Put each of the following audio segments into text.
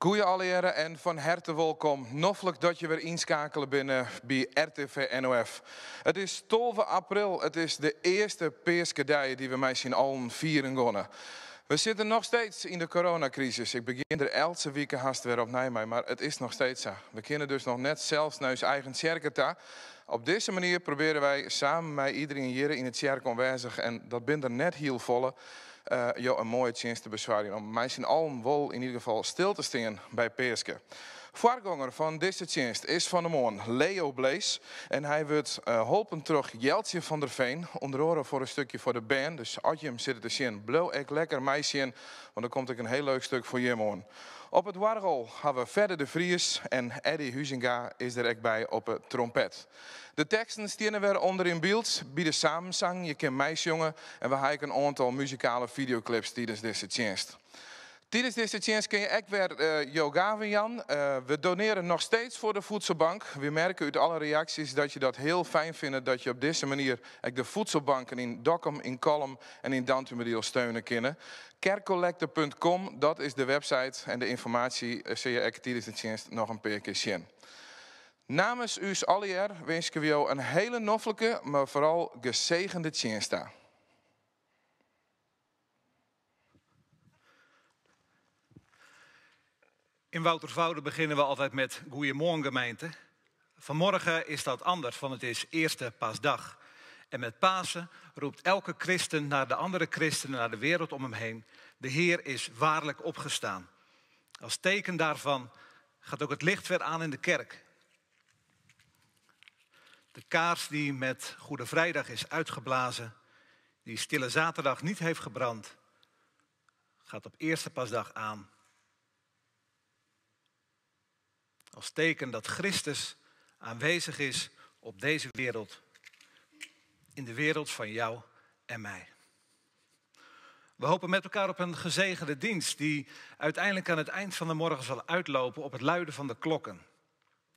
Goeie allegearre en fan herte wolkom. Noflik dat je wer ynskakele binne by RTV NOF. It is 12 april, it is de earste Peaskedei dy't we mei syn allen fieren geane. We sitte noch steeds yn de coronakrisis. Ik begjin der eltse wike hast wer opnij mei, mar it is noch steeds sa. We kinne dus noch net sels nei ús eigen tsjerke ta. Op dizze manier probearje wy samen mei iderien hjir yn 'e tsjerke oanwêzich, en dat binne der net hiel folle, jo in moaie tsjinst te besoargjen om mei syn allen wol yn ieder gefal stil te stean by Peaske. Foargonger fan dizze tsjinst is fan 'e moarn Leo Blees en hy wurdt holpen troch Jeltsje van der Veen, ûnder oare foar in stukje foar de bern. Dus as jim sitte te sjen, bliuw ek lekker meisjen, want der komt ek in hiel leuk stuk foar jim oan. Op it oargel hawwe we Fedde de Vries en Eddy Huzinga is der ek by op 'e trompet. De teksten steane wer ûnder yn byld by de samensang, je kinne meisjonge en we ha ek in oantal muzikale fideoklips tidens dizze tsjinst. Tidens dizze tsjinst kinne je ek wer jo gaven jaan. We donearje noch steeds foar de Voedselbank. We merke út alle reaksjes dat je dat hiel fijn fine dat je op dizze manier ek de voedselbanken yn Dokkum, yn Kollum en yn Dantumadiel steune kinne. Kerkcollecte.com, dat is de website en de ynformaasje sille je ek tidens de tsjinst noch in pear kear sjen. Namens ús allegear winskje we jo in hiele noflike, mar foaral gesegende tsjinst ta. In Wouterswoude beginnen we altijd met Goeiemoarn gemeente. Vanmorgen is dat anders, want het is eerste paasdag. En met Pasen roept elke christen naar de andere christenen, naar de wereld om hem heen: De Heer is waarlijk opgestaan. Als teken daarvan gaat ook het licht weer aan in de kerk. De kaars die met Goede Vrijdag is uitgeblazen, die Stille Zaterdag niet heeft gebrand, gaat op eerste paasdag aan. Als teken dat Christus aanwezig is op deze wereld, in de wereld van jou en mij. We hopen met elkaar op een gezegende dienst die uiteindelijk aan het eind van de morgen zal uitlopen op het luiden van de klokken.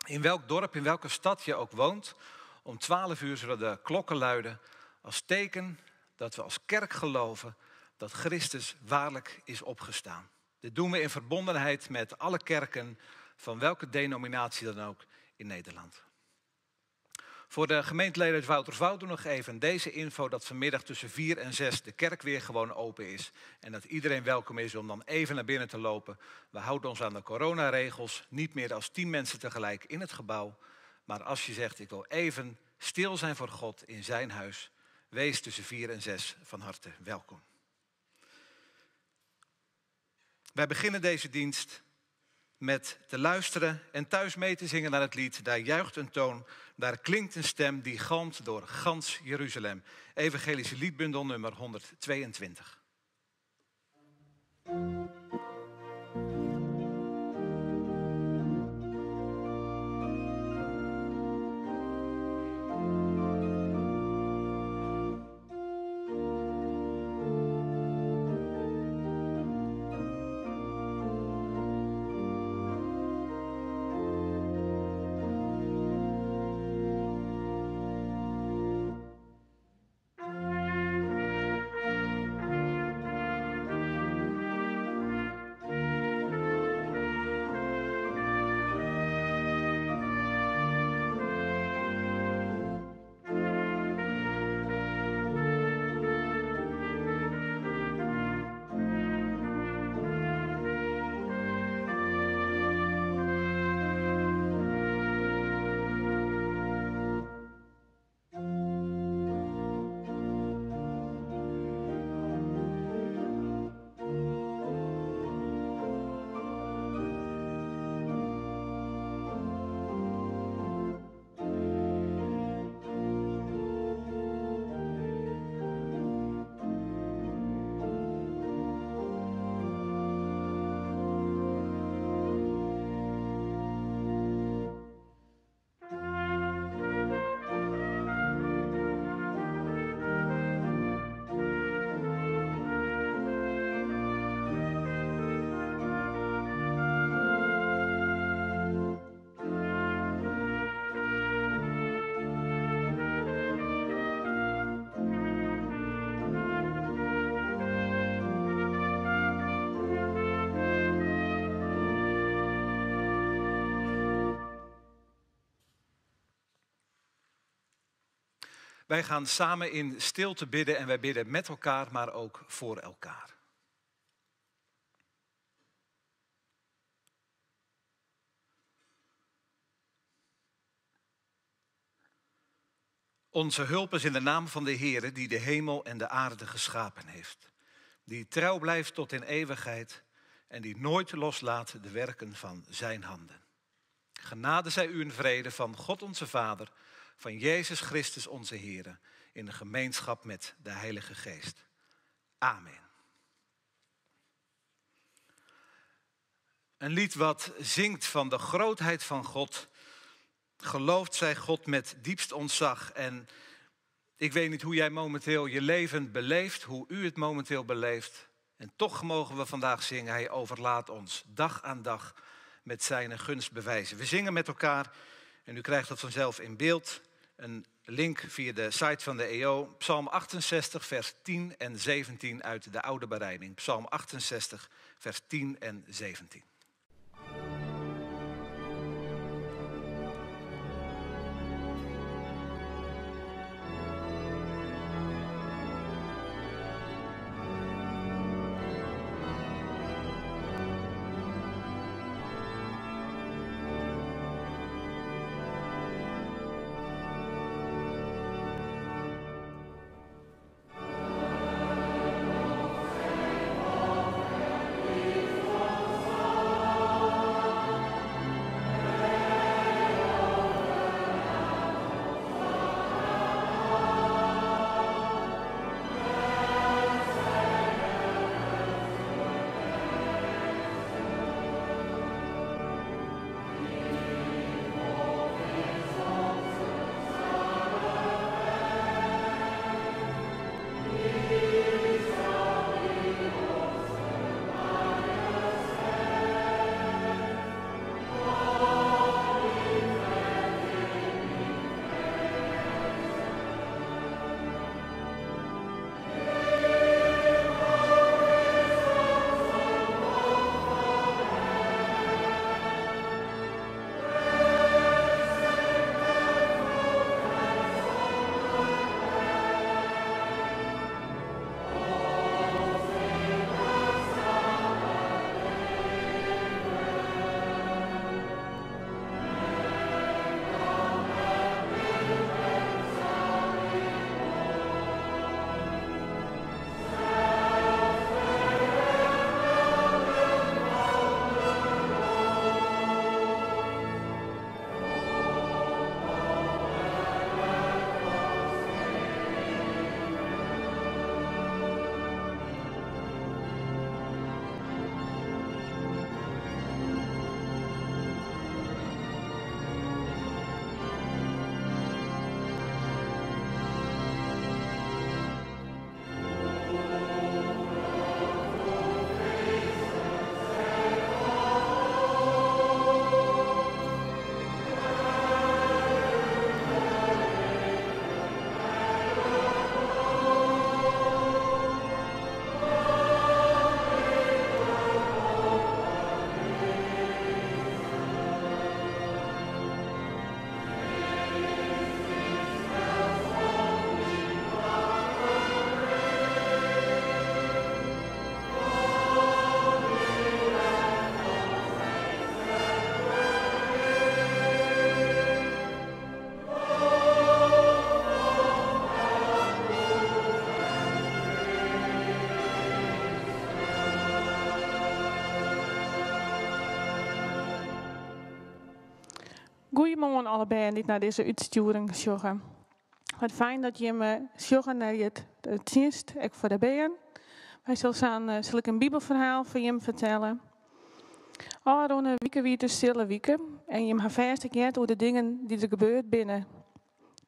In welk dorp, in welke stad je ook woont, om 12 uur zullen de klokken luiden als teken dat we als kerk geloven dat Christus waarlijk is opgestaan. Dit doen we in verbondenheid met alle kerken van welke denominatie dan ook in Nederland. Voor de gemeenteleden uit Wouterswoude nog even deze info dat vanmiddag tussen 4 en 6 de kerk weer gewoon open is. En dat iedereen welkom is om dan even naar binnen te lopen. We houden ons aan de coronaregels, niet meer dan 10 mensen tegelijk in het gebouw. Maar als je zegt ik wil even stil zijn voor God in zijn huis, wees tussen 4 en 6 van harte welkom. Wij beginnen deze dienst met te luisteren en thuis mee te zingen naar het lied. Daar juicht een toon, daar klinkt een stem die galmt door gans Jeruzalem. Evangelische liedbundel nummer 122. Wij gaan samen in stilte bidden en wij bidden met elkaar, maar ook voor elkaar. Onze hulp is in de naam van de Heere die de hemel en de aarde geschapen heeft. Die trouw blijft tot in eeuwigheid en die nooit loslaat de werken van zijn handen. Genade zij u in vrede van God onze Vader, van Jezus Christus onze Heere, in de gemeenschap met de Heilige Geest. Amen. Een lied wat zingt van de grootheid van God. Gelooft zij God met diepst ontzag. En ik weet niet hoe jij momenteel je leven beleeft, hoe u het momenteel beleeft. En toch mogen we vandaag zingen, hij overlaat ons dag aan dag met zijn gunst bewijzen. We zingen met elkaar en u krijgt dat vanzelf in beeld. Een link via de site van de EO. Psalm 68, vers 10 en 17 uit de Oude Bereiding. Psalm 68, vers 10 en 17. Goeiemoarn alle bern dy't nei dizze útstjoering sjogge. Wat fijn dat jimme sjogge nei it tsjinst, ek foar de bern. Wy sil sa'n eh, sil ik in bibelferhaal foar jim fertelle. Ofrûne wike wie it de stille wike en jim ha fêst ek heard oer de dingen dy't der gebeurd binne.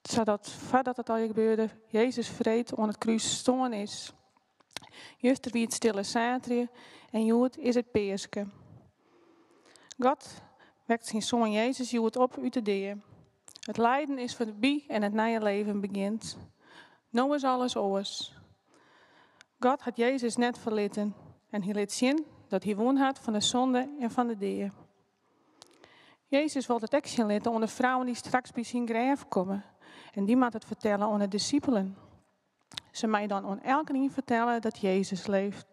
Sadat foardat it allegear gebeurde, Jezus freed oan it krús stoarn is. Juster wie it stille saterdei en hjoed is it Peaske. God wekt syn soan Jezus hjoed op út de dea. It lijden is foarby en it nije leven begjint. No is alles oars. God hat Jezus net ferlitten en hy lit sjen dat hy wûn hat fan de sonde en fan de dea. Jezus wol it ek sjen litte oan de frouwen dy't straks by syn grêf komme. En dy moat it fertelle oan de dissipelen. Se meie dan oan elkenien fertelle dat Jezus leeft.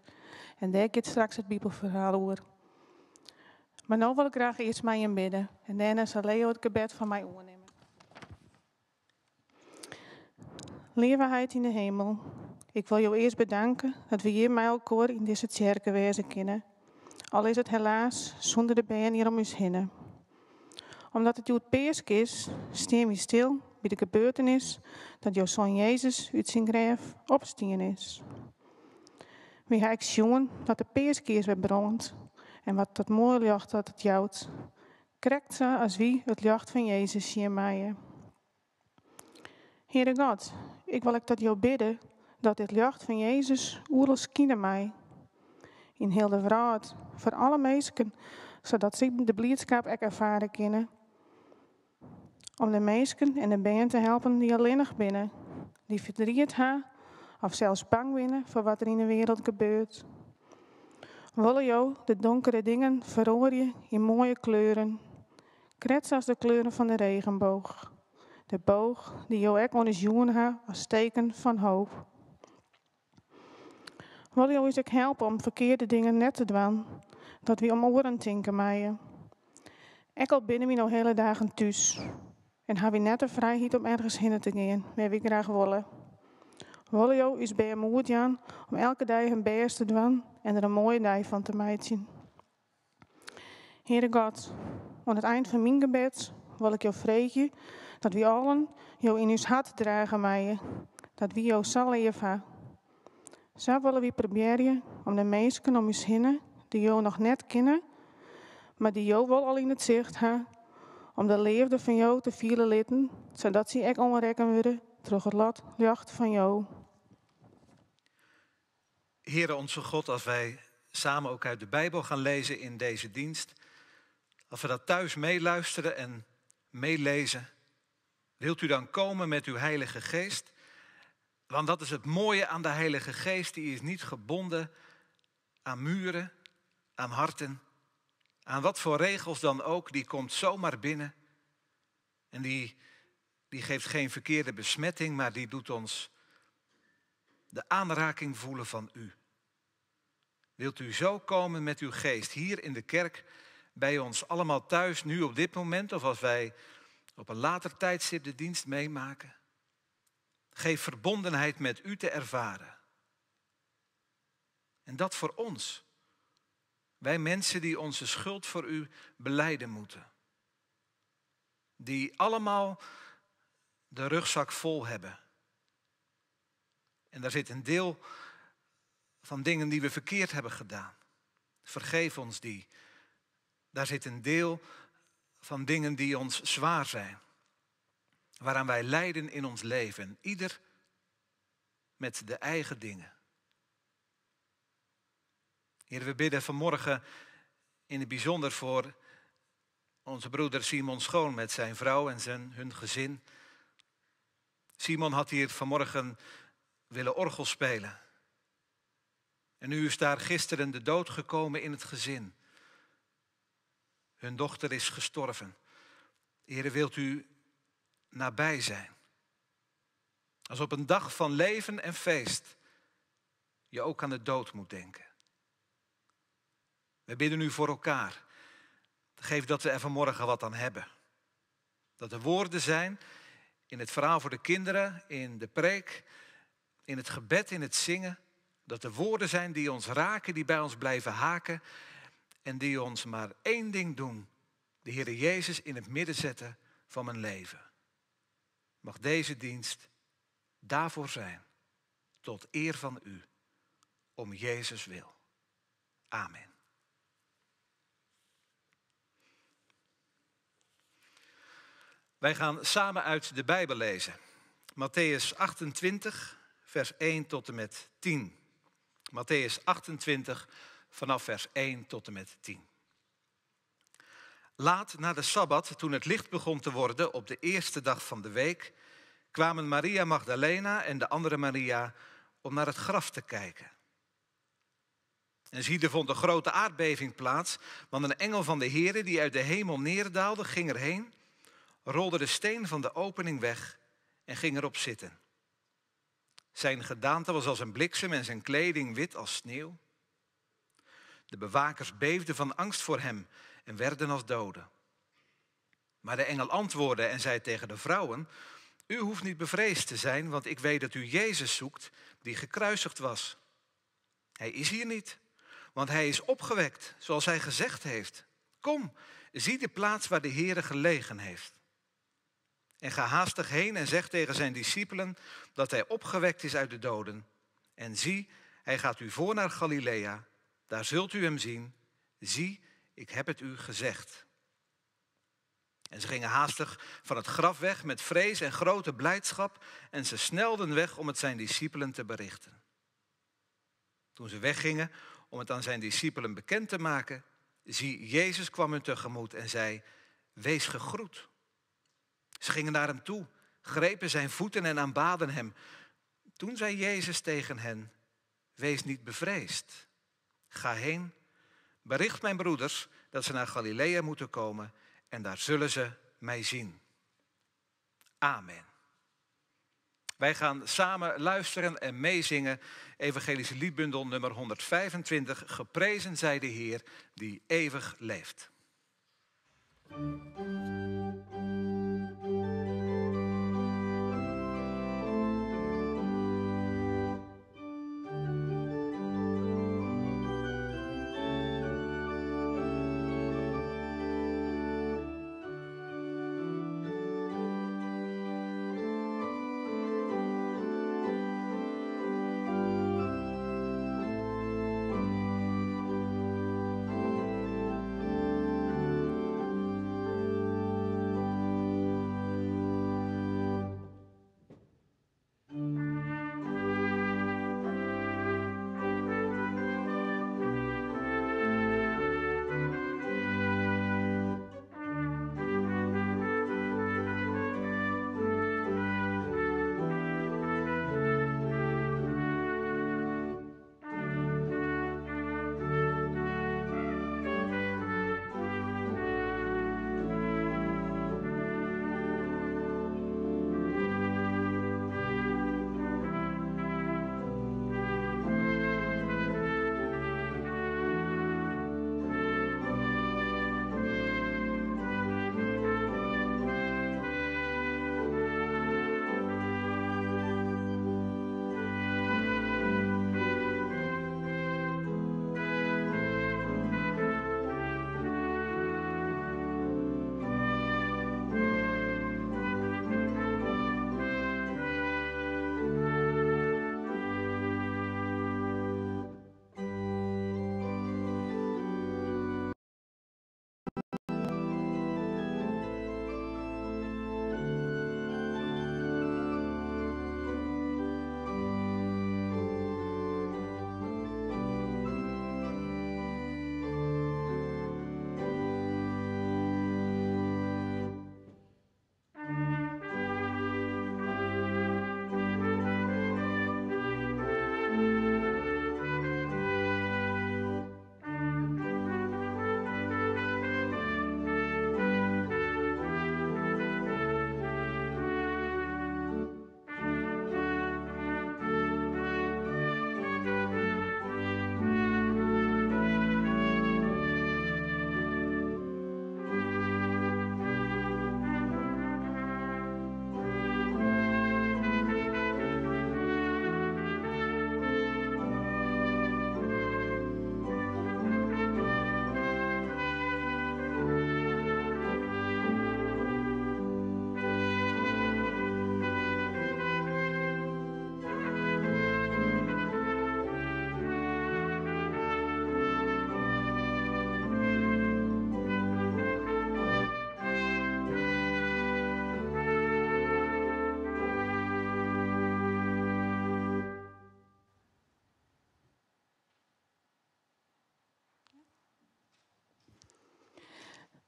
En dêr giet straks it Bibelferhaal oer. Mar no wol ik graach earst mei jim bidde. En dêrnei sil Leo it gebed fan my oernimme. Leave Heit yn de hemel, ik wol jo earst bedanke dat we hjir mei elkoar yn dizze tsjerke wêze kinne. Al is it helaas sûnder de bern hjir om ús hinne. Omdat it hjoed Peask is, stean wy stil by de gebeurtenis dat jo soan Jezus út syn grêf opstien is. Wy ha ek sjoen dat de peaskears wer brânt en wat dat moai ljocht dat it jout. Krekt sa as wy it ljocht fan Jezus sjen meie. Heare God, ik wol ek tot jo bidde dat dit ljocht fan Jezus oeral skine mei. Yn hiel de wrâld, foar alle minsken, sadat sy de bliidskap ek erfare kinne. Om de minsken en de bern te helpen dy't allinnich binne, dy't ferdriet ha of sels bang binne foar wat der yn de wereld gebeurt. Wolle jo de donkere dingen feroarje yn moaie kleuren, krekt sa as de kleuren fan de regenboog. De boog dy't jo ek oan ús jûn ha as teken fan hoop. Wolle jo ús ek helpe om ferkearde dingen net te dwaan, dat wy om oaren tinke meie. Ek al binne wy no hiele dagen thús en ha wy net de frijheid om ergens hinne te gean wêr wy graach wolle. Wolle jo ús bern moed jaan om elke dei hun bêst te dwaan en der in moaie dei fan te meitsjen. Heare God, oan it ein fan myn gebed wol ik jo freegje dat wy allen jo yn ús hart drage meie, dat wy jo sa leaf ha. Sa wolle wy probearje om de minsken om ús hinne dy't jo noch net kinne, mar dy't jo wol al yn it sicht ha, om de leafde fan jo te fiele litten, sadat sy ek oanrekken wurde troch it ljocht fan jo. Heere onze God, als wij samen ook uit de Bijbel gaan lezen in deze dienst, als we dat thuis meeluisteren en meelezen, wilt u dan komen met uw Heilige Geest? Want dat is het mooie aan de Heilige Geest, die is niet gebonden aan muren, aan harten, aan wat voor regels dan ook, die komt zomaar binnen. En die, die geeft geen verkeerde besmetting, maar die doet ons de aanraking voelen van u. Wilt u zo komen met uw geest hier in de kerk, bij ons allemaal thuis, nu op dit moment, of als wij op een later tijdstip de dienst meemaken? Geef verbondenheid met u te ervaren. En dat voor ons. Wij mensen die onze schuld voor u belijden moeten. Die allemaal de rugzak vol hebben. En daar zit een deel van dingen die we verkeerd hebben gedaan. Vergeef ons die. Daar zit een deel van dingen die ons zwaar zijn. Waaraan wij lijden in ons leven. Ieder met de eigen dingen. Heer, we bidden vanmorgen in het bijzonder voor onze broeder Simon Schoon met zijn vrouw en zijn, hun gezin. Simon had hier vanmorgen willen orgel spelen. En nu is daar gisteren de dood gekomen in het gezin. Hun dochter is gestorven. Heer, wilt u nabij zijn? Als op een dag van leven en feest je ook aan de dood moet denken. We bidden nu voor elkaar. Geef dat we er vanmorgen wat aan hebben. Dat er woorden zijn in het verhaal voor de kinderen, in de preek, in het gebed, in het zingen. Dat er woorden zijn die ons raken, die bij ons blijven haken en die ons maar één ding doen. De Heer Jezus in het midden zetten van mijn leven. Mag deze dienst daarvoor zijn, tot eer van u, om Jezus wil. Amen. Wij gaan samen uit de Bijbel lezen. Mattheüs 28, vers 1 tot en met 10. Mattheüs 28, vanaf vers 1 tot en met 10. Laat na de Sabbat, toen het licht begon te worden op de eerste dag van de week, kwamen Maria Magdalena en de andere Maria om naar het graf te kijken. En zie, er vond een grote aardbeving plaats, want een engel van de Heere die uit de hemel neerdaalde, ging erheen, rolde de steen van de opening weg en ging erop zitten. Zijn gedaante was als een bliksem en zijn kleding wit als sneeuw. De bewakers beefden van angst voor hem en werden als doden. Maar de engel antwoordde en zei tegen de vrouwen: U hoeft niet bevreesd te zijn, want ik weet dat u Jezus zoekt, die gekruisigd was. Hij is hier niet, want hij is opgewekt, zoals hij gezegd heeft. Kom, zie de plaats waar de Heere gelegen heeft. En ga haastig heen en zeg tegen zijn discipelen dat hij opgewekt is uit de doden. En zie, hij gaat u voor naar Galilea. Daar zult u hem zien. Zie, ik heb het u gezegd. En ze gingen haastig van het graf weg met vrees en grote blijdschap. En ze snelden weg om het zijn discipelen te berichten. Toen ze weggingen om het aan zijn discipelen bekend te maken, zie, Jezus kwam hun tegemoet en zei: Wees gegroet. Ze gingen naar hem toe, grepen zijn voeten en aanbaden hem. Toen zei Jezus tegen hen: Wees niet bevreesd. Ga heen, bericht mijn broeders dat ze naar Galilea moeten komen en daar zullen ze mij zien. Amen. Wij gaan samen luisteren en meezingen Evangelische Liedbundel nummer 125, Geprezen zij de Heer die eeuwig leeft.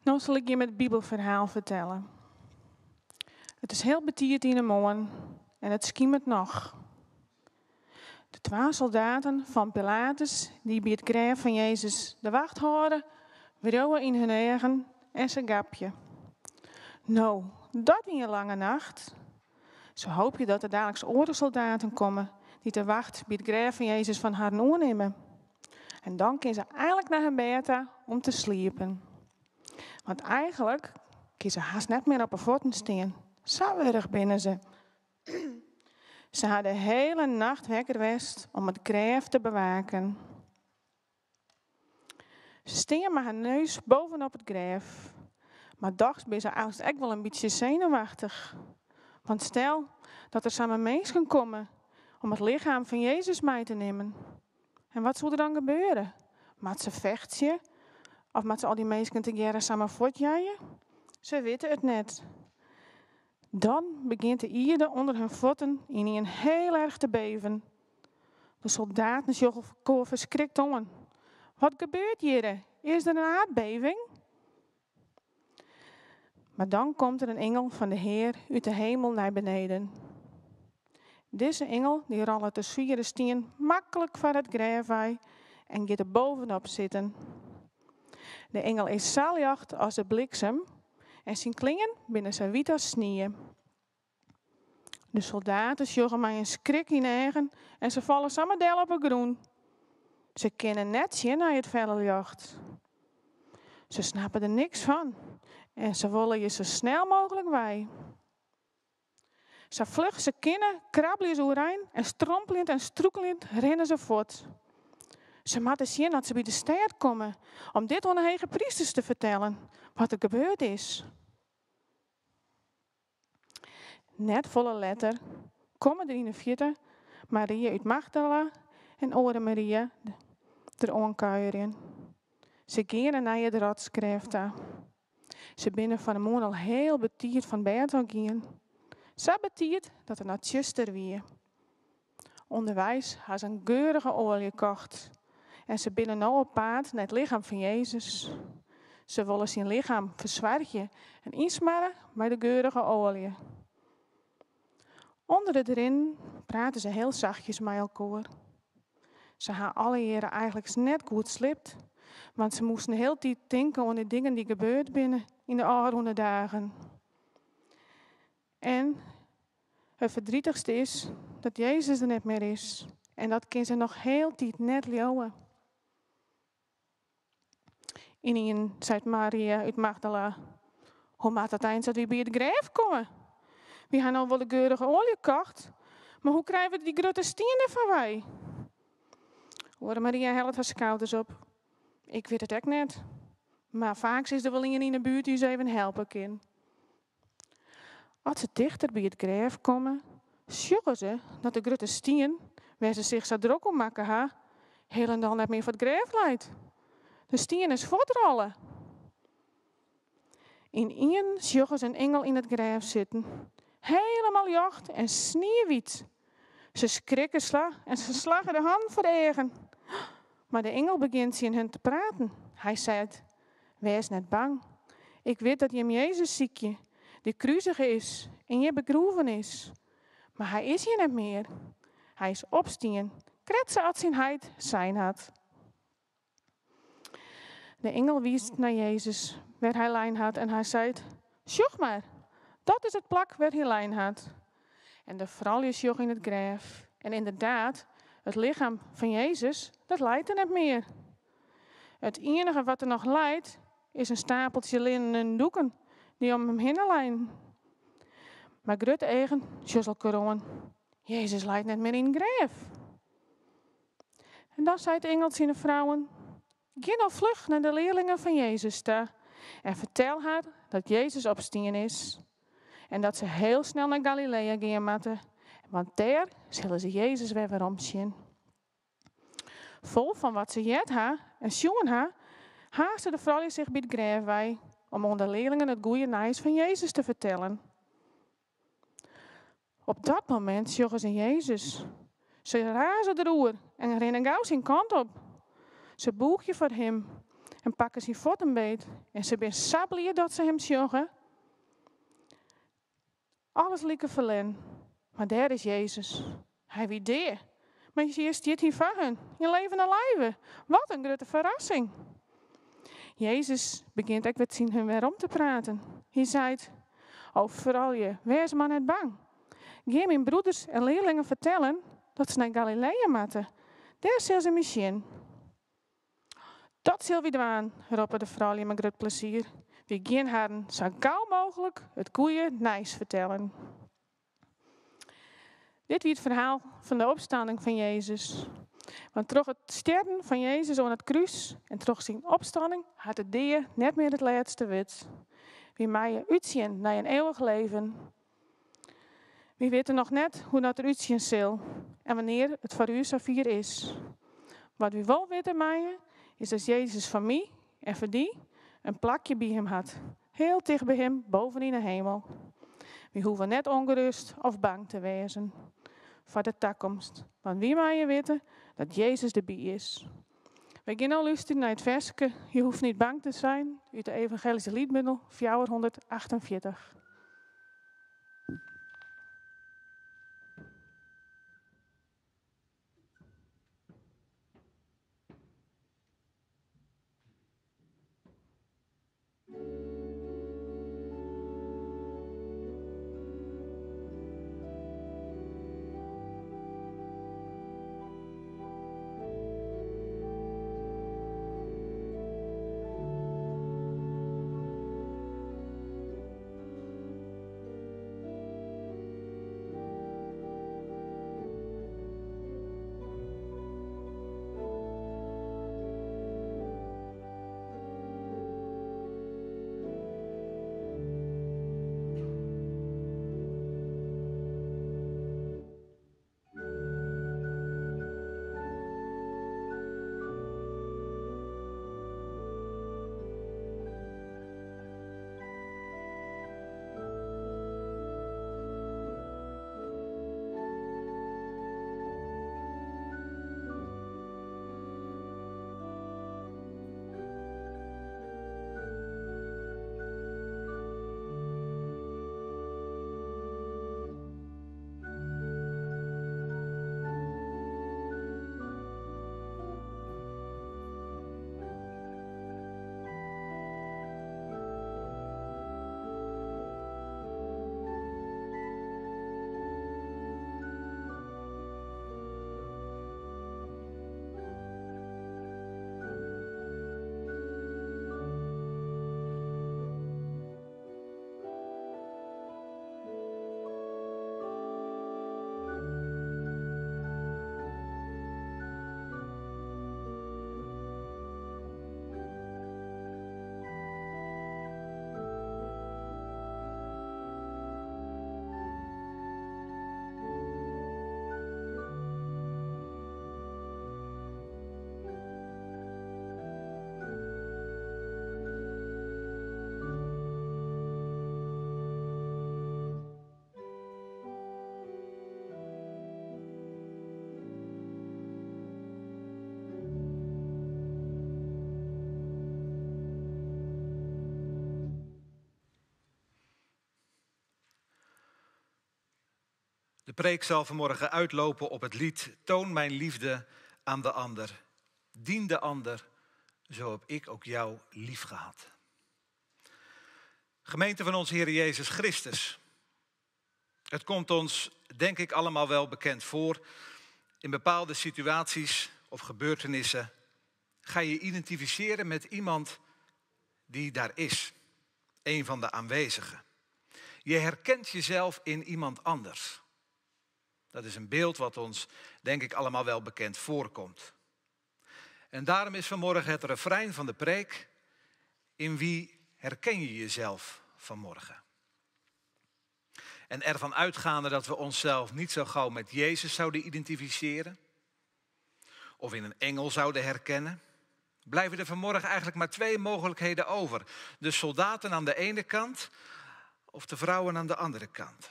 Nou zal ik je het Bijbelverhaal vertellen. Het is heel betierd in de morgen en het skiemert nog. De twee soldaten van Pilatus, die bij het graf van Jezus de wacht houden, wrouwen in hun eigen en zijn gapje. Nou, dat in je lange nacht. Se hoopje dat der daliks oare soldaten komme dy't de wacht by it grêf fan Jezus fan harren oernimme. En dan kinne se einlik nei har bêd ta om te sliepen. Want eigentlik kinne se hast net mear op 'e fuotten stean. Sa wurch binne se. Se ha de hiele nacht wekker west om it grêf te bewaken. Se stean mei har neus bovenop it grêf. Mar dochs binne se eigentlik ek wol in bytsje senuwachtich. Want stel dat der samar minsken komme om it lichem fan Jezus mei te nimmen. En wat soe der dan gebeure? Moat se fechtsje? Of moat se al dy minsken tegearre samar fuortjeie? Se witte it net. Dan begjint de ierde ûnder har fuotten ynienen hiel erch te beven. De soldaten sjogge elkoar ferskrikt oan. Wat gebeurt hjirre? Is der in aardbeving? Mar dan komt der in ingel fan de Hear út de hemel nei beneden. Dizze ingel dy rollet de swiere stien maklik foar it grêf wei en giet der bovenop sitten. De ingel is sa ljocht as de bliksem en syn klean binne sa wyt as snie. De soldaten sjogge mei in skrik yn 'e eagen en se falle samar del op 'e grûn. Se kinne net sjen nei it felle ljocht. Se snappe der niks fan en se wolle hjir sa snel mooglik wei. Sa fluch se kinne, krabbelje se oerein en strompeljend en strûkeljend rinne se fuort. Se moatte sjen dat se by de stêd komme om dit oan de hegeprysters te fertellen, wat der gebeurd is. Net folle letter komme der yn 'e fierte Maria út Magdala en oare Maria der oankuierjen. Se geane nei it rotsgrêf ta. Se binne fan 'e moarn al hiel betiid fan bêd ôf gien. Sa betiid dat it noch tsjuster wie. Underweis ha se in geurige oalje kocht en se binne no op paad nei it lichem fan Jezus. Se wolle syn lichem fersoargje en ynsmarre mei de geurige oalje. Under it rinnen prate se hiel sachtjes mei elkoar. Se ha allegearre eigentlik net goed sliept, want se moasten de hiele tiid tinke oan de dingen dy't gebeurd binne yn de ôfrûne dagen. En it ferdrietichste is dat Jezus der net mear is. En dat kin se noch hieltyd net leauwe. Ynienen seit Maria út Magdala, Hoe moat dat eins dat wy by it grêf komme? Wy ha no wol de geurige oalje kocht, mar hoe krije we dy grutte stien der foarwei? Oare Maria hellet har skouders op. Ik wit it ek net, mar faaks is der wol ien yn 'e buert dy't ús even helpe kin. As se tichter by it grêf komme, sjogge se dat de grutte stien, wêr't se sich sa drok om makke ha, hielendal net mear foar it grêf leit. De stien is fuortrolle. Ynienen sjogge se in ingel yn it grêf sitten, helemaal ljocht en sniewyt. Se skrikke sa en se slagge de hannen foar de eagen. Mar de ingel begjint tsjin hun te praten. Hy seit, Wês net bang. Ik wit dat jim Jezus sykje, dy't krusige is en hjir begroeven is. Mar hy is hjir net mear. Hy is opstien, krekt sa as syn heit sein hat. De ingel wiist nei Jezus, wêr't hy lein hat, en hy seit, Sjoch mar, dat is it plak wêr't hy lein hat. En de froulju sjogge yn it grêf, en ynderdaad, it lichem fan Jezus, dat leit der net mear. It iennige wat der noch leit, is in stapeltsje linnenen doeken dy't om him hinne leinen. Mei grutte eagen sjogge se elkoar oan. Jezus leit net mear yn it grêf. En dan seit de ingel tsjin de frouwen, Gean no fluch nei de learlingen fan Jezus ta en fertel har dat Jezus opstien is en dat se hiel snel nei Galilea gean moatte, want dêr sille se Jezus wer werom sjen. Fol fan wat se heard ha en sjoen ha, haaste de froulju sich by it grêf wei om oan de learlingen it goede nijs fan Jezus te fertellen. Op dat momint sjogge se Jezus. Se raze deroer en rinne gau syn kant op. Se bûgje foar him en pakke syn fuotten beet en se binne sa bliid dat se him sjogge. Alles like ferlern, mar dêr is Jezus. Hy wie dea, mar hjir stiet hy foar hun, yn levende lijve. Wat in grutte ferrassing! Jezus begjint ek wer tsjin hun werom te praten. Hy seit, O froulju, wês mar net bang. Gean myn broeders en learlingen fertellen dat se nei Galileä moatte. Dêr sille se my sjen. Dat sille wy dwaan, roppe de froulju mei grut plezier. Wy gean harren sa gau mooglik it goede nijs fertellen. Dit wie it ferhaal fan de opstanning fan Jezus. Want troch it stjerren fan Jezus oan it krús en troch syn opstanning hat de dea net mear it lêste wurd. Wy meie útsjen nei in eeuwich leven. Wy witte noch net hoe dat der útsjen sil en wannear it foar ús safier is. Wat wy wol witte meie, is dat Jezus foar my en foar dy in plakje by him hat, hiel ticht by him boven yn 'e hemel. Wy hoege net ûngerêst of bang te wêzen foar de takomst, want wy meie witte dat Jezus derby is. Wy gean no lústerjen nei it ferske Je hoeft niet bang te zijn út de Evangelische Liedbundel 448. De preek zal vanmorgen uitlopen op het lied Toon mijn liefde aan de ander. Dien de ander, zo heb ik ook jou lief gehad. Gemeente van onze Heer Jezus Christus. Het komt ons, denk ik, allemaal wel bekend voor. In bepaalde situaties of gebeurtenissen ga je identificeren met iemand die daar is. Een van de aanwezigen. Je herkent jezelf in iemand anders. Dat is een beeld wat ons, denk ik, allemaal wel bekend voorkomt. En daarom is vanmorgen het refrein van de preek: in wie herken je jezelf vanmorgen? En ervan uitgaande dat we onszelf niet zo gauw met Jezus zouden identificeren, of in een engel zouden herkennen, blijven er vanmorgen eigenlijk maar twee mogelijkheden over. De soldaten aan de ene kant of de vrouwen aan de andere kant.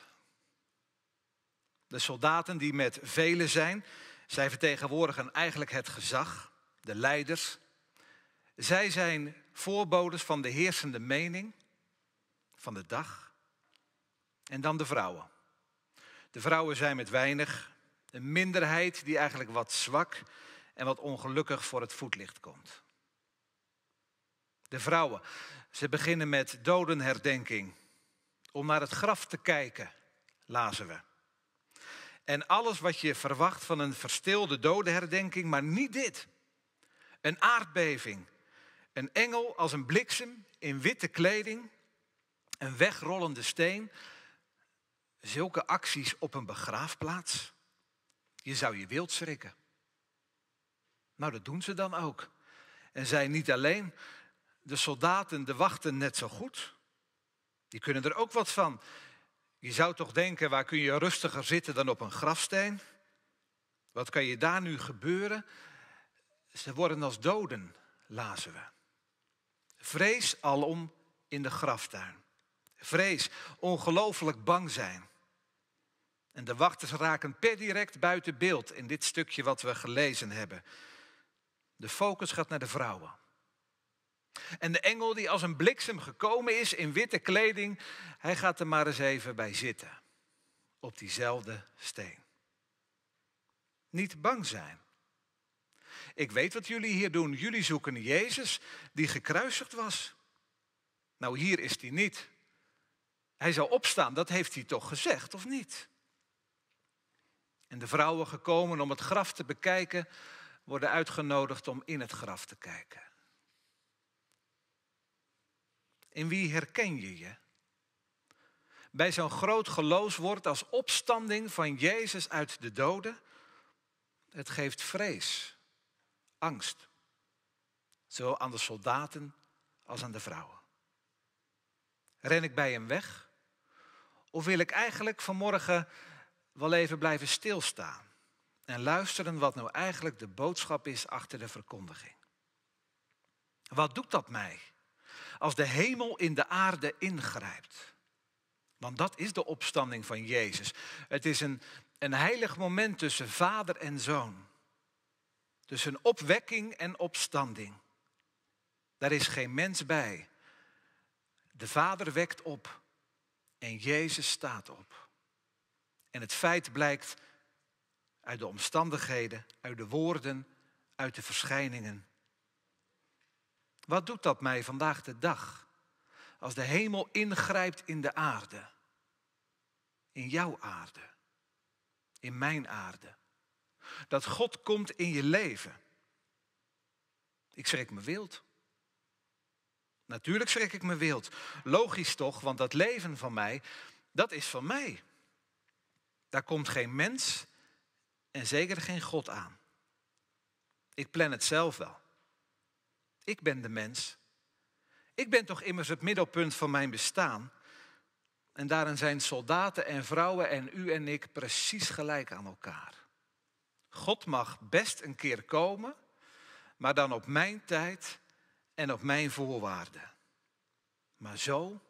De soldaten die met velen zijn, zij vertegenwoordigen eigenlijk het gezag, de leiders. Zij zijn voorbodes van de heersende mening van de dag. En dan de vrouwen. De vrouwen zijn met weinig, een minderheid die eigenlijk wat zwak en wat ongelukkig voor het voetlicht komt. De vrouwen, ze beginnen met dodenherdenking. Om naar het graf te kijken, lazen we. En alles wat je verwacht van een verstilde dodenherdenking, maar niet dit. Een aardbeving. Een engel als een bliksem in witte kleding. Een wegrollende steen. Zulke acties op een begraafplaats. Je zou je wild schrikken. Nou, dat doen ze dan ook. En zij niet alleen, de soldaten, de wachten net zo goed. Die kunnen er ook wat van. Je zou toch denken, waar kun je rustiger zitten dan op een grafsteen? Wat kan je daar nu gebeuren? Ze worden als doden, lazen we. Vrees alom in de graftuin. Vrees, ongelooflijk bang zijn. En de wachters raken per direct buiten beeld in dit stukje wat we gelezen hebben. De focus gaat naar de vrouwen. En de engel die als een bliksem gekomen is in witte kleding, hij gaat er maar eens even bij zitten. Op diezelfde steen. Niet bang zijn. Ik weet wat jullie hier doen. Jullie zoeken Jezus die gekruisigd was. Nou, hier is hij niet. Hij zal opstaan, dat heeft hij toch gezegd, of niet? En de vrouwen gekomen om het graf te bekijken, worden uitgenodigd om in het graf te kijken. In wie herken je je? Bij zo'n groot geloofswoord als opstanding van Jezus uit de doden, het geeft vrees, angst. Zowel aan de soldaten als aan de vrouwen. Ren ik bij hem weg? Of wil ik eigenlijk vanmorgen wel even blijven stilstaan en luisteren wat nou eigenlijk de boodschap is achter de verkondiging? Wat doet dat mij als de hemel in de aarde ingrijpt? Want dat is de opstanding van Jezus. Het is een heilig moment tussen vader en zoon. Tussen opwekking en opstanding. Daar is geen mens bij. De vader wekt op en Jezus staat op. En het feit blijkt uit de omstandigheden, uit de woorden, uit de verschijningen. Wat doet dat mij vandaag de dag? Als de hemel ingrijpt in de aarde. In jouw aarde. In mijn aarde. Dat God komt in je leven. Ik schrik me wild. Natuurlijk schrik ik me wild. Logisch toch, want dat leven van mij, dat is van mij. Daar komt geen mens en zeker geen God aan. Ik plan het zelf wel. Ik ben de mens. Ik ben toch immers het middelpunt van mijn bestaan. En daarin zijn soldaten en vrouwen en u en ik precies gelijk aan elkaar. God mag best een keer komen, maar dan op mijn tijd en op mijn voorwaarden. Maar zo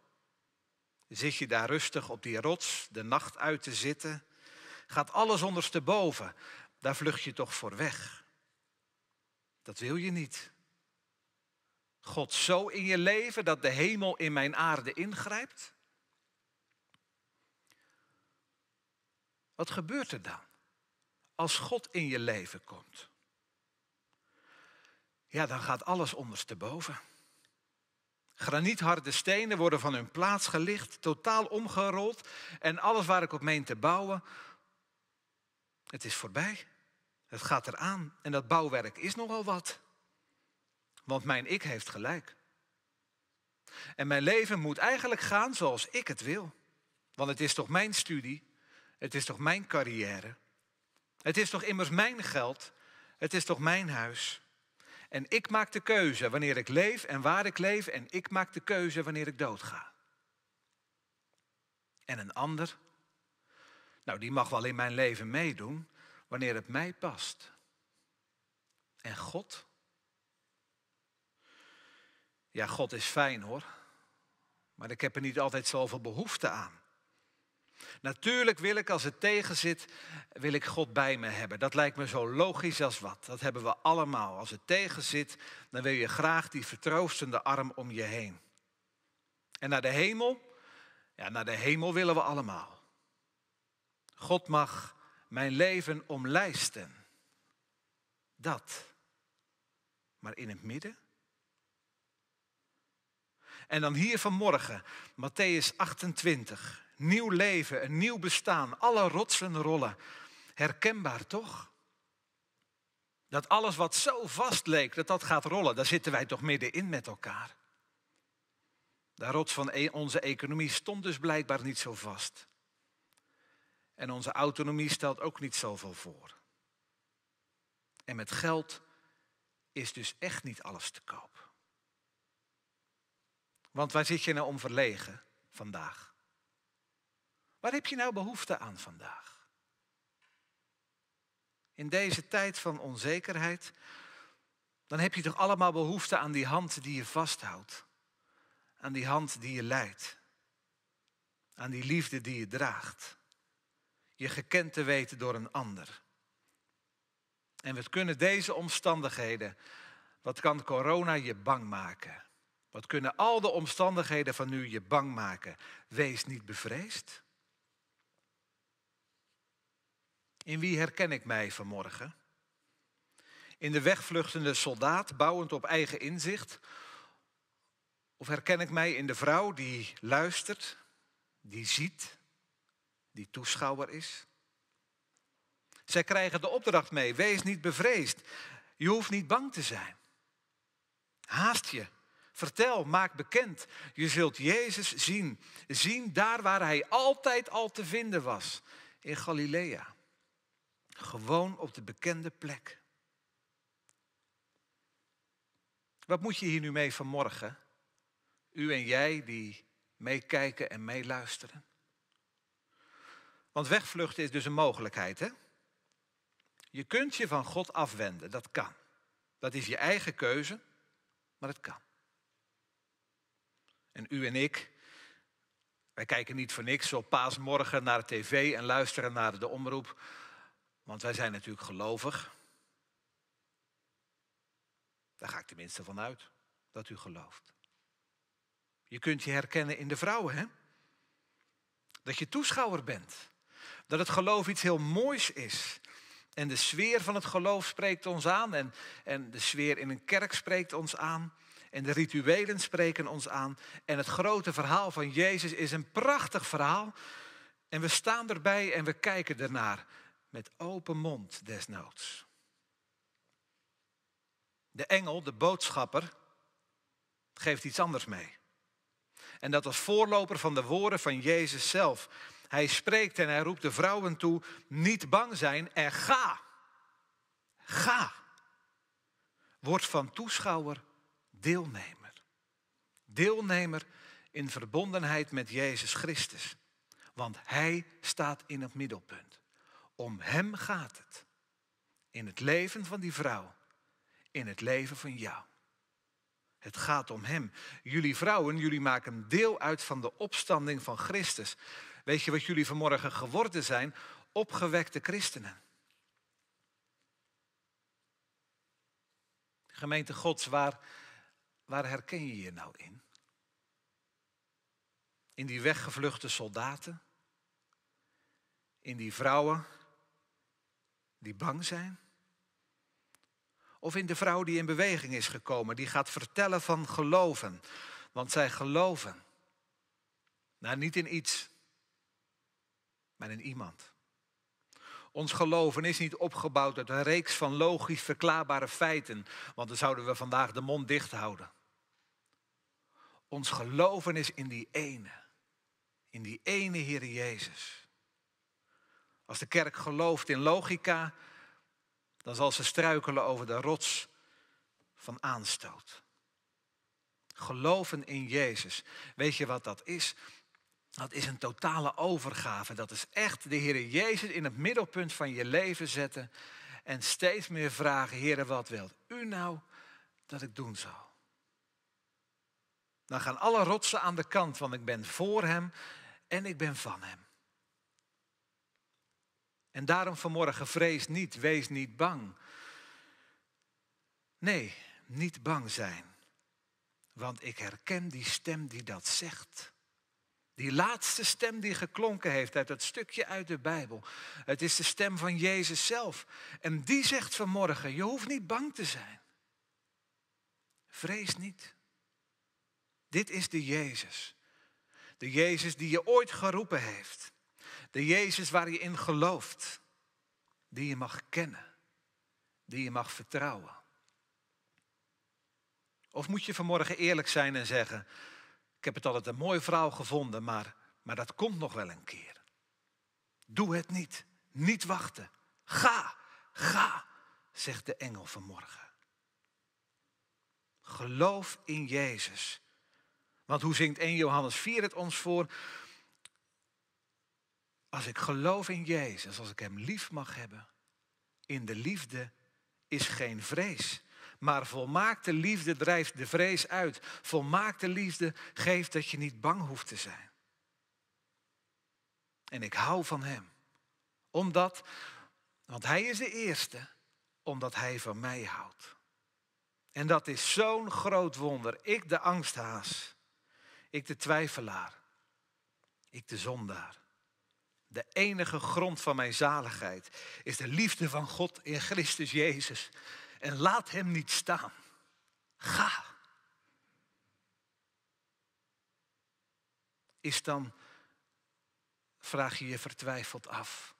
zit je daar rustig op die rots de nacht uit te zitten. Gaat alles ondersteboven, daar vlucht je toch voor weg. Dat wil je niet. God zo in je leven dat de hemel in mijn aarde ingrijpt? Wat gebeurt er dan als God in je leven komt? Ja, dan gaat alles ondersteboven. Granietharde stenen worden van hun plaats gelicht, totaal omgerold. En alles waar ik op meen te bouwen, het is voorbij. Het gaat eraan. En dat bouwwerk is nogal wat. Want mijn ik heeft gelijk. En mijn leven moet eigenlijk gaan zoals ik het wil. Want het is toch mijn studie, het is toch mijn carrière. Het is toch immers mijn geld, het is toch mijn huis. En ik maak de keuze wanneer ik leef en waar ik leef. En ik maak de keuze wanneer ik doodga. En een ander, nou die mag wel in mijn leven meedoen wanneer het mij past. En God? Ja, God is fijn hoor. Maar ik heb er niet altijd zoveel behoefte aan. Natuurlijk wil ik, als het tegen zit, wil ik God bij me hebben. Dat lijkt me zo logisch als wat. Dat hebben we allemaal. Als het tegen zit, dan wil je graag die vertroostende arm om je heen. En naar de hemel? Ja, naar de hemel willen we allemaal. God mag mijn leven omlijsten. Dat. Maar in het midden? En dan hier vanmorgen, Mattheüs 28. Nieuw leven, een nieuw bestaan, alle rotsen rollen. Herkenbaar toch? Dat alles wat zo vast leek, dat dat gaat rollen. Daar zitten wij toch middenin met elkaar. De rots van e-, onze economie stond dus blijkbaar niet zo vast. En onze autonomie stelt ook niet zoveel voor. En met geld is dus echt niet alles te koop. Want waar zit je nou om verlegen vandaag? Waar heb je nou behoefte aan vandaag? In deze tijd van onzekerheid, dan heb je toch allemaal behoefte aan die hand die je vasthoudt. Aan die hand die je leidt. Aan die liefde die je draagt. Je gekend te weten door een ander. En we kunnen deze omstandigheden, wat kan corona je bang maken? Wat kunnen al de omstandigheden van nu je bang maken? Wees niet bevreesd. In wie herken ik mij vanmorgen? In de wegvluchtende soldaat, bouwend op eigen inzicht? Of herken ik mij in de vrouw die luistert, die ziet, die toeschouwer is? Zij krijgen de opdracht mee, wees niet bevreesd. Je hoeft niet bang te zijn. Haast je. Vertel, maak bekend. Je zult Jezus zien. Zien daar waar hij altijd al te vinden was. In Galilea. Gewoon op de bekende plek. Wat moet je hier nu mee vanmorgen? U en jij die meekijken en meeluisteren. Want wegvluchten is dus een mogelijkheid, hè? Je kunt je van God afwenden, dat kan. Dat is je eigen keuze, maar het kan. En u en ik, wij kijken niet voor niks op paasmorgen naar de tv en luisteren naar de omroep, want wij zijn natuurlijk gelovig. Daar ga ik tenminste van uit, dat u gelooft. Je kunt je herkennen in de vrouwen, hè? Dat je toeschouwer bent. Dat het geloof iets heel moois is. En de sfeer van het geloof spreekt ons aan. En, en de sfeer in een kerk spreekt ons aan. En de rituelen spreken ons aan. En het grote verhaal van Jezus is een prachtig verhaal. En we staan erbij en we kijken ernaar. Met open mond desnoods. De engel, de boodschapper, geeft iets anders mee. En dat als voorloper van de woorden van Jezus zelf. Hij spreekt en hij roept de vrouwen toe: niet bang zijn en ga. Ga. Word van toeschouwer deelnemer. Deelnemer in verbondenheid met Jezus Christus. Want Hij staat in het middelpunt. Om Hem gaat het. In het leven van die vrouw. In het leven van jou. Het gaat om Hem. Jullie vrouwen, jullie maken deel uit van de opstanding van Christus. Weet je wat jullie vanmorgen geworden zijn? Opgewekte christenen. Gemeente Gods, waar, waar herken je je nou in? In die weggevluchte soldaten? In die vrouwen die bang zijn? Of in de vrouw die in beweging is gekomen, die gaat vertellen van geloven. Want zij geloven. Nou, niet in iets, maar in iemand. Ons geloven is niet opgebouwd uit een reeks van logisch verklaarbare feiten, want dan zouden we vandaag de mond dicht houden. Ons geloven is in die ene, in die ene Heer Jezus. Als de kerk gelooft in logica, dan zal ze struikelen over de rots van aanstoot. Geloven in Jezus. Weet je wat dat is? Dat is een totale overgave. Dat is echt de Heer Jezus in het middelpunt van je leven zetten. En steeds meer vragen, Heer, wat wilt u nou dat ik doen zal? Dan gaan alle rotsen aan de kant, want ik ben voor hem en ik ben van hem. En daarom vanmorgen, vrees niet, wees niet bang. Nee, niet bang zijn. Want ik herken die stem die dat zegt. Die laatste stem die geklonken heeft uit dat stukje uit de Bijbel. Het is de stem van Jezus zelf. En die zegt vanmorgen, je hoeft niet bang te zijn. Vrees niet. Dit is de Jezus. De Jezus die je ooit geroepen heeft. De Jezus waar je in gelooft. Die je mag kennen, die je mag vertrouwen. Of moet je vanmorgen eerlijk zijn en zeggen, ik heb het altijd een mooie vrouw gevonden, maar dat komt nog wel een keer. Doe het niet, niet wachten. Ga, ga, zegt de engel vanmorgen. Geloof in Jezus. Want hoe zingt 1 Johannes 4 het ons voor? Als ik geloof in Jezus, als ik hem lief mag hebben, in de liefde is geen vrees. Maar volmaakte liefde drijft de vrees uit. Volmaakte liefde geeft dat je niet bang hoeft te zijn. En ik hou van hem. Omdat, want hij is de eerste, omdat hij van mij houdt. En dat is zo'n groot wonder. Ik de angsthaas, ik de twijfelaar, ik de zondaar. De enige grond van mijn zaligheid is de liefde van God in Christus Jezus. En laat hem niet staan. Ga. Is dan, vraag je je vertwijfeld af,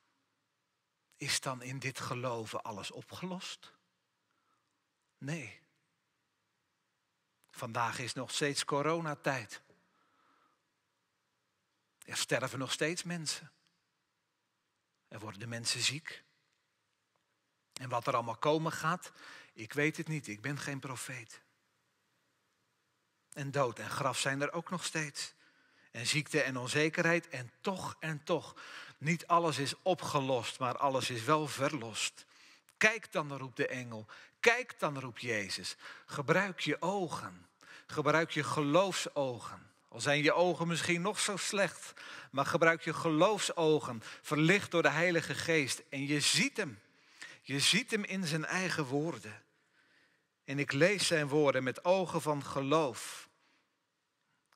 is dan in dit geloven alles opgelost? Nee. Vandaag is nog steeds coronatijd. Er sterven nog steeds mensen. Er worden mensen ziek. En wat er allemaal komen gaat, ik weet het niet. Ik ben geen profeet. En dood en graf zijn er ook nog steeds. En ziekte en onzekerheid. En toch, niet alles is opgelost, maar alles is wel verlost. Kijk dan, roept de engel. Kijk dan, roept Jezus. Gebruik je ogen. Gebruik je geloofsogen. Al zijn je ogen misschien nog zo slecht, maar gebruik je geloofsogen, verlicht door de Heilige Geest. En je ziet hem. Je ziet hem in zijn eigen woorden. En ik lees zijn woorden met ogen van geloof.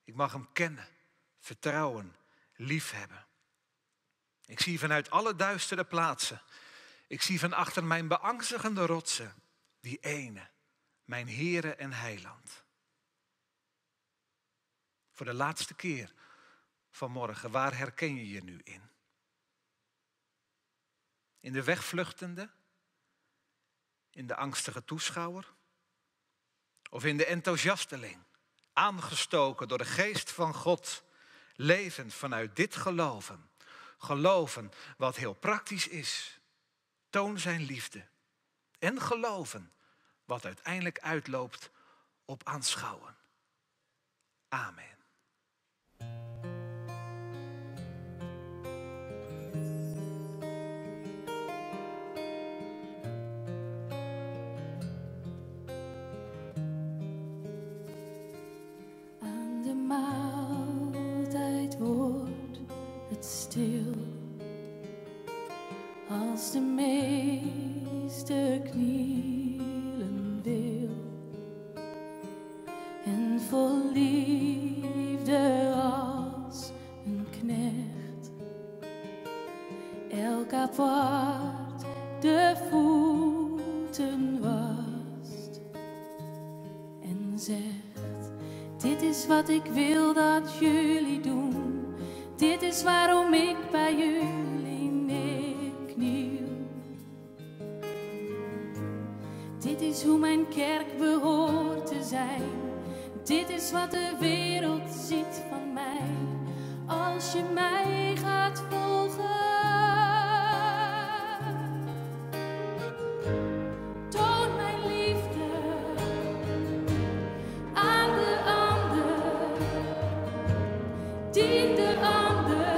Ik mag hem kennen, vertrouwen, liefhebben. Ik zie vanuit alle duistere plaatsen. Ik zie van achter mijn beangstigende rotsen die ene, mijn Heere en Heiland. Voor de laatste keer vanmorgen, waar herken je je nu in? In de wegvluchtende? In de angstige toeschouwer? Of in de enthousiasteling, aangestoken door de geest van God, levend vanuit dit geloven. Geloven wat heel praktisch is. Toon zijn liefde. En geloven wat uiteindelijk uitloopt op aanschouwen. Amen. Aan de maaltijd wordt het stil, als de meester knielen wil en vol liefde als een knecht elk apart de voeten wast en zegt: dit is wat ik wil dat jullie doen, dit is waarom ik bij jullie neerkniel. Dit is hoe mijn kerk behoort te zijn. Dit is wat de wereld ziet van mij. Als je mij gaat volgen. Toon mijn liefde aan de ander. Dien de ander.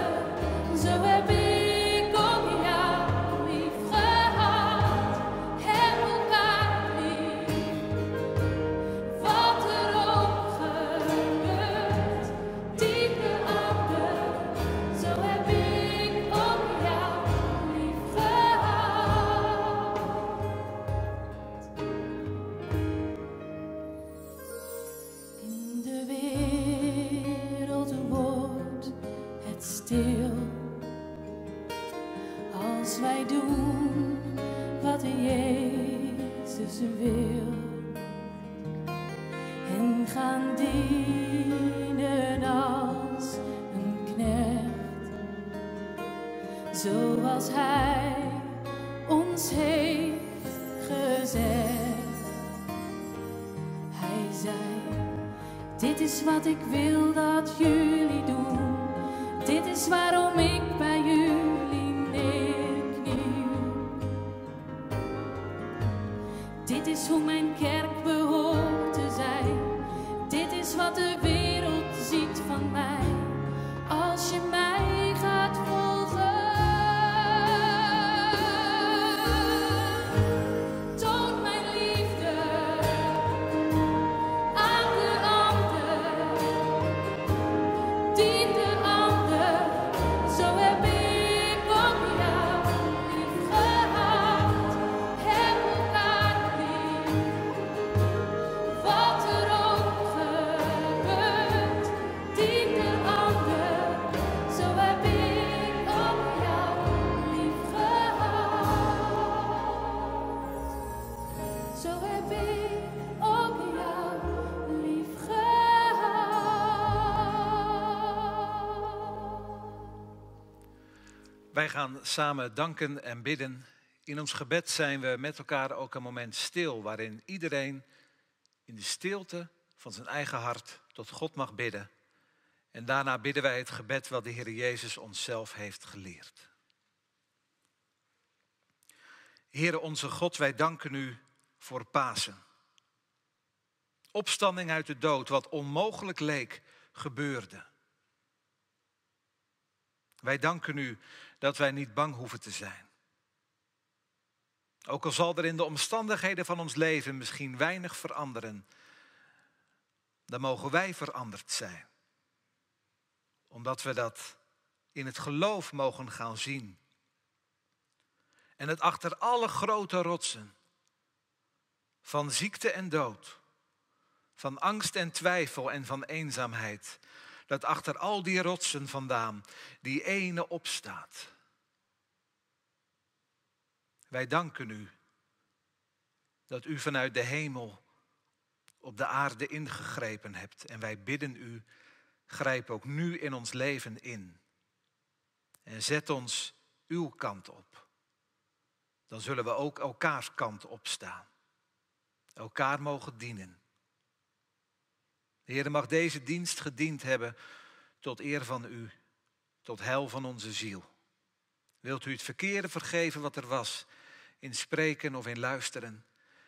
Zo heb ik ook jou lief gehad. Heb elkaar lief. Wat er ook gebeurt, dien de ander. Zo heb ik ook jou lief gehad. In de wereld wordt het stil als wij doen wat Jezus wil en gaan dienen als een knecht, zoals Hij ons Dit is wat ik wil dat jullie doen. Dit is waarom ik bij jullie neerkniel. Dit is hoe mijn kerk behoort te zijn. Dit is wat de wereld ziet van mij. Als je mij gaat volgen. Toon mijn liefde aan de ander. Dien de ander, zo heb ik ook jou lief gehad. Heb elkaar lief, wat er ook gebeurt. Dien de ander, zo heb ik ook jou lief gehad. Zo heb ik ook jou lief gehad. Wij gaan samen danken en bidden. In ons gebed zijn we met elkaar ook een moment stil, waarin iedereen in de stilte van zijn eigen hart tot God mag bidden. En daarna bidden wij het gebed wat de Heer Jezus ons zelf heeft geleerd. Heere onze God, wij danken u voor Pasen. Opstanding uit de dood, wat onmogelijk leek, gebeurde. Wij danken u dat wij niet bang hoeven te zijn. Ook al zal er in de omstandigheden van ons leven misschien weinig veranderen, dan mogen wij veranderd zijn. Omdat we dat in het geloof mogen gaan zien. En het achter alle grote rotsen van ziekte en dood, van angst en twijfel en van eenzaamheid, dat achter al die rotsen vandaan die ene opstaat. Wij danken u dat u vanuit de hemel op de aarde ingegrepen hebt. En wij bidden u, grijp ook nu in ons leven in. En zet ons uw kant op. Dan zullen we ook elkaars kant opstaan. Elkaar mogen dienen. De Heer mag deze dienst gediend hebben tot eer van u, tot heil van onze ziel. Wilt u het verkeerde vergeven wat er was, in spreken of in luisteren?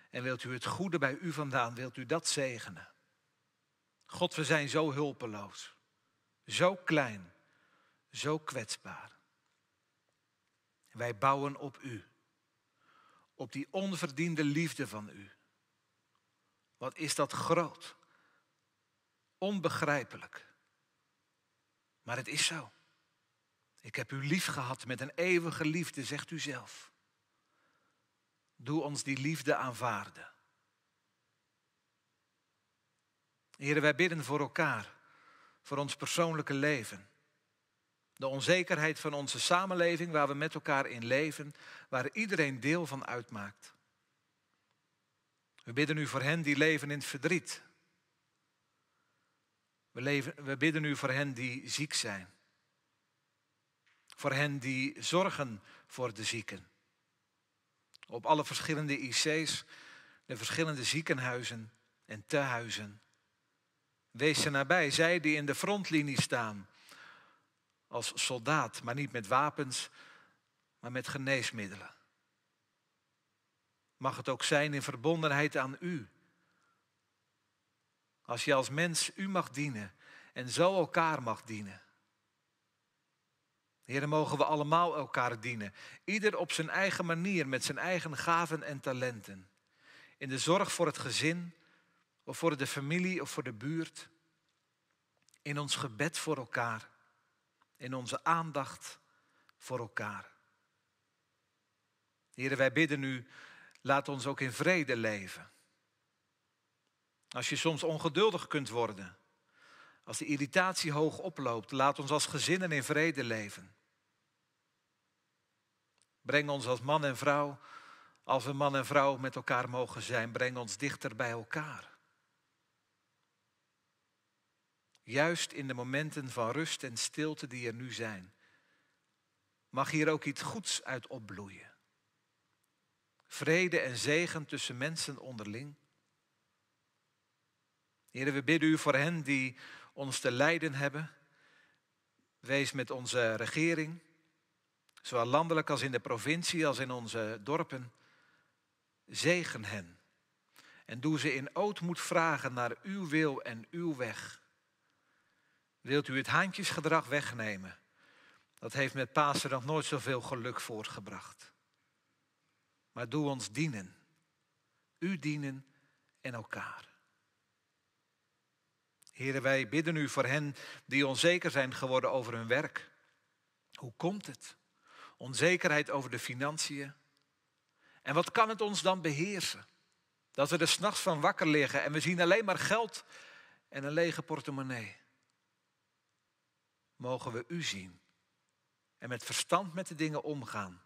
En wilt u het goede bij u vandaan, wilt u dat zegenen? God, we zijn zo hulpeloos, zo klein, zo kwetsbaar. Wij bouwen op u, op die onverdiende liefde van u. Wat is dat groot, onbegrijpelijk. Maar het is zo. Ik heb u lief gehad met een eeuwige liefde, zegt u zelf. Doe ons die liefde aanvaarden. Heren, wij bidden voor elkaar, voor ons persoonlijke leven. De onzekerheid van onze samenleving waar we met elkaar in leven, waar iedereen deel van uitmaakt. We bidden u voor hen die leven in het verdriet. We bidden u voor hen die ziek zijn. Voor hen die zorgen voor de zieken. Op alle verschillende IC's, de verschillende ziekenhuizen en tehuizen. Wees ze nabij, zij die in de frontlinie staan. Als soldaat, maar niet met wapens, maar met geneesmiddelen. Mag het ook zijn in verbondenheid aan u. Als je als mens u mag dienen en zo elkaar mag dienen. Heren, mogen we allemaal elkaar dienen. Ieder op zijn eigen manier, met zijn eigen gaven en talenten. In de zorg voor het gezin, of voor de familie, of voor de buurt. In ons gebed voor elkaar. In onze aandacht voor elkaar. Heren, wij bidden u, laat ons ook in vrede leven. Als je soms ongeduldig kunt worden. Als de irritatie hoog oploopt, laat ons als gezinnen in vrede leven. Breng ons als man en vrouw, als we man en vrouw met elkaar mogen zijn, breng ons dichter bij elkaar. Juist in de momenten van rust en stilte die er nu zijn, mag hier ook iets goeds uit opbloeien. Vrede en zegen tussen mensen onderling. Heer, we bidden u voor hen die ons te lijden hebben. Wees met onze regering, zowel landelijk als in de provincie, als in onze dorpen. Zegen hen en doe ze in ootmoed vragen naar uw wil en uw weg. Wilt u het haantjesgedrag wegnemen? Dat heeft met Pasen nog nooit zoveel geluk voortgebracht. Maar doe ons dienen. U dienen en elkaar. Heren, wij bidden u voor hen die onzeker zijn geworden over hun werk. Hoe komt het? Onzekerheid over de financiën. En wat kan het ons dan beheersen? Dat we er s'nachts van wakker liggen en we zien alleen maar geld en een lege portemonnee. Mogen we u zien en met verstand met de dingen omgaan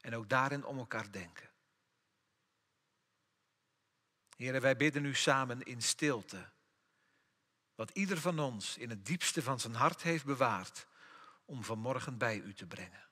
en ook daarin om elkaar denken. Heren, wij bidden u samen in stilte. Wat ieder van ons in het diepste van zijn hart heeft bewaard om vanmorgen bij u te brengen.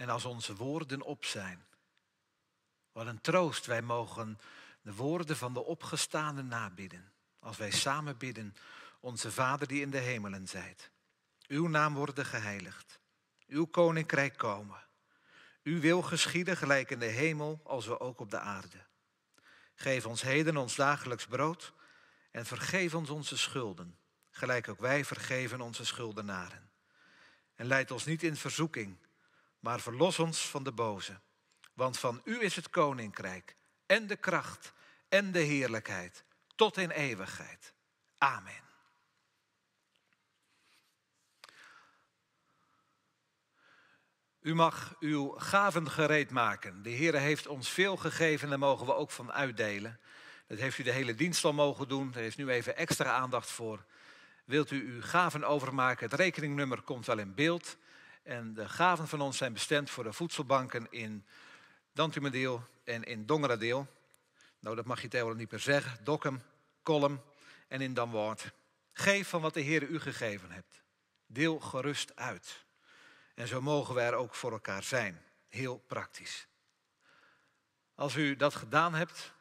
En als onze woorden op zijn, wat een troost, wij mogen de woorden van de opgestane nabidden. Als wij samen bidden, onze Vader die in de hemelen zijt. Uw naam worden geheiligd, uw koninkrijk komen. Uw wil geschieden gelijk in de hemel als we ook op de aarde. Geef ons heden ons dagelijks brood en vergeef ons onze schulden, gelijk ook wij vergeven onze schuldenaren. En leid ons niet in verzoeking, maar verlos ons van de boze. Want van u is het koninkrijk en de kracht en de heerlijkheid tot in eeuwigheid. Amen. U mag uw gaven gereed maken. De Heer heeft ons veel gegeven en daar mogen we ook van uitdelen. Dat heeft u de hele dienst al mogen doen. Daar is nu even extra aandacht voor. Wilt u uw gaven overmaken? Het rekeningnummer komt wel in beeld. En de gaven van ons zijn bestemd voor de voedselbanken in Dantumadiel en in Dongeradeel. Nou, dat mag je tegenwoordig niet meer zeggen. Dokkum, Kollum en in Damwâld. Geef van wat de Heer u gegeven hebt. Deel gerust uit. En zo mogen we er ook voor elkaar zijn. Heel praktisch. Als u dat gedaan hebt,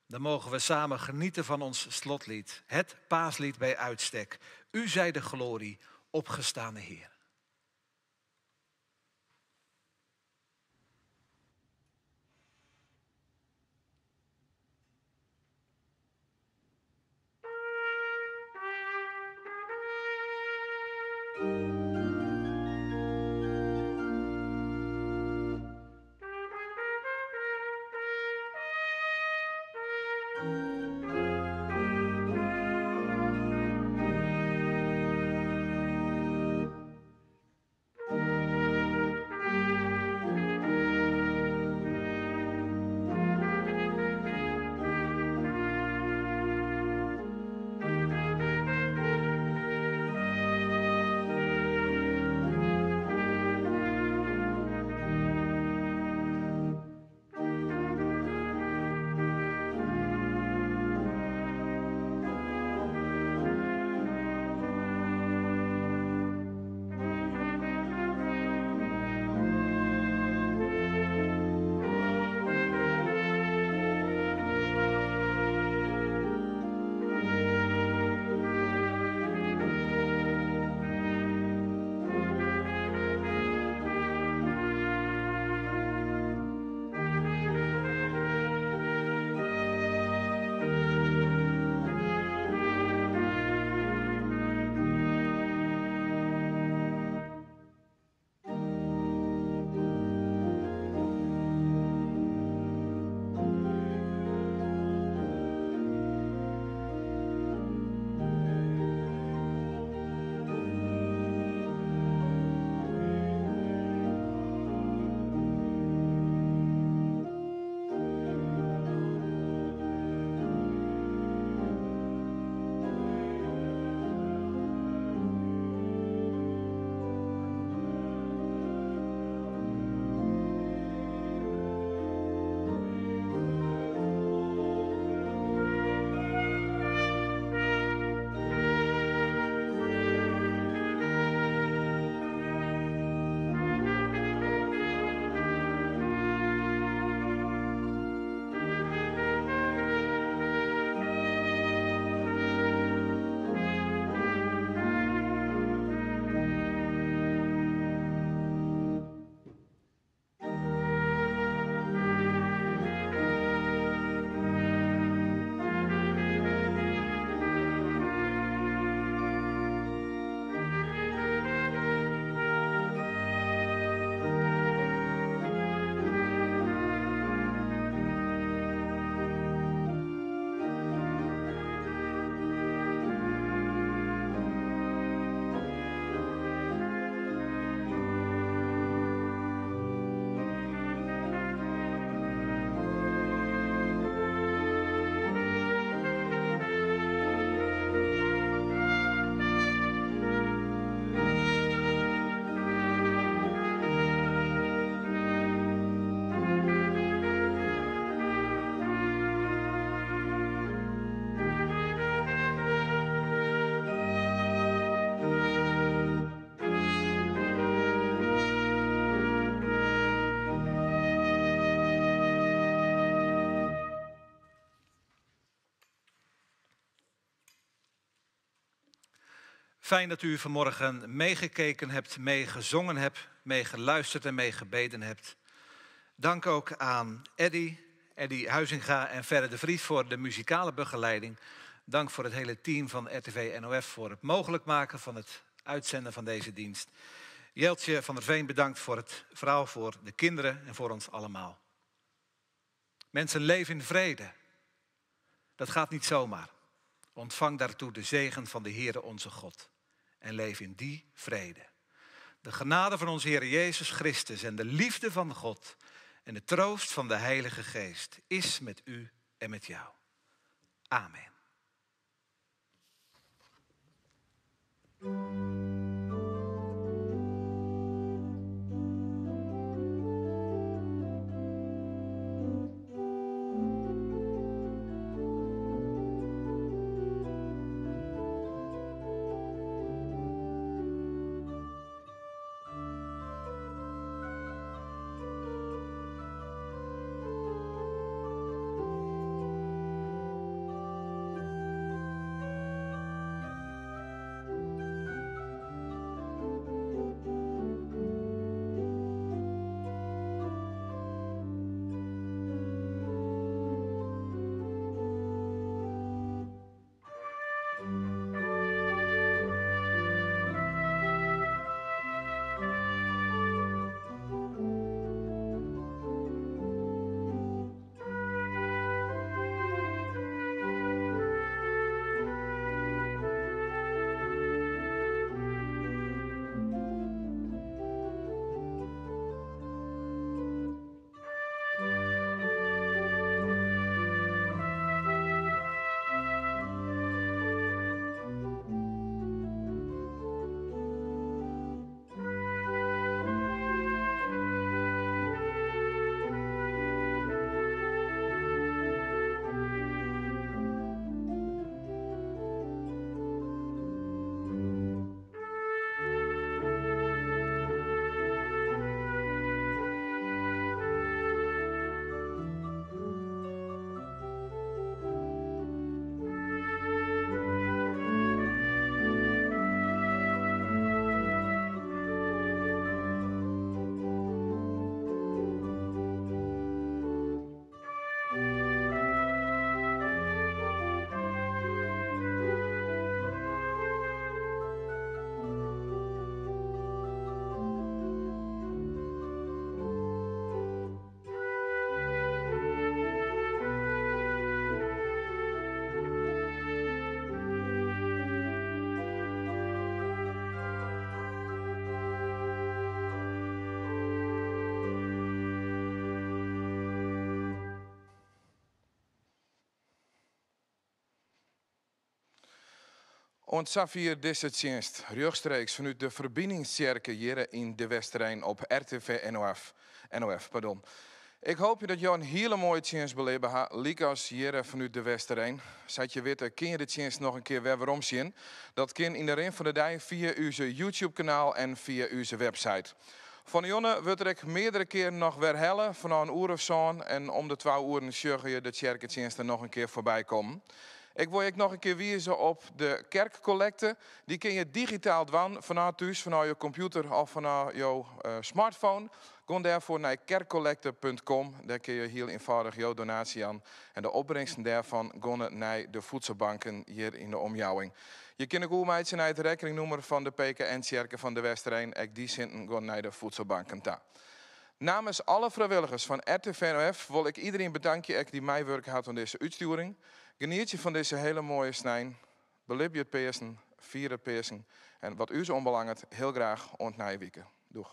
dan mogen we samen genieten van ons slotlied. Het paaslied bij uitstek. U zij de glorie, opgestane Heer. Fijn dat u vanmorgen meegekeken hebt, meegezongen hebt, meegeluisterd en meegebeden hebt. Dank ook aan Eddy, Eddy Huizinga en Ferre de Vries voor de muzikale begeleiding. Dank voor het hele team van RTV NOF voor het mogelijk maken van het uitzenden van deze dienst. Jeltje van der Veen bedankt voor het verhaal voor de kinderen en voor ons allemaal. Mensen leven in vrede. Dat gaat niet zomaar. Ontvang daartoe de zegen van de Heere onze God en leef in die vrede. De genade van onze Heer Jezus Christus en de liefde van God en de troost van de Heilige Geest is met u en met jou. Amen. Oant safier dizze tsjinst, rjochtstreeks fanút de Ferbiningstsjerke hjir yn De Westereen op RTV NOF. NOF, pardon. Ik hoopje dat jo in hiele moaie tsjinst belibbe ha, lykas hjir fanút De Westereen. Sa't je witte, kin je de tsjinst noch in kear wer werom sjen. Dat kin yn de rin fan de dei fia ús YouTube-kanaal en fia ús website. Fan 'e jûn wurdt er ek meardere kearen noch werhelle, fanôf in oere of sân. En om de twa oeren sjogge je de tsjerketsjinsten noch in kear foarby kommen. Ik wol je ek noch in kear wize op de kerkkollekte. Dy kin je digitaal dwaan fanôf thús, fanôf je kompjûter of fanôf jo smartphone. Gean dêrfoar nei kerkkollekte.com. Dêr kin je hiel ienfâldich jo donaasje jaan. En de opbringsten dêrfan geane nei de voedselbanken hjir yn de omjouwing. Je kinne ek oermeitsje nei it rekkeningnûmer fan de PKN-tsjerke fan De Westereen. Ek dy sinten geane nei de voedselbanken ta. Namens alle frijwilligers fan RTV NOF wol ik iderien betankje ek dy't meiwurke hat oan dizze útstjoering. Genietsje fan dizze hiele moaie snein. Belibje it Peasen, fier it Peasen. En wat ús oanbelanget, hiel graach oant nije wike. Doeg.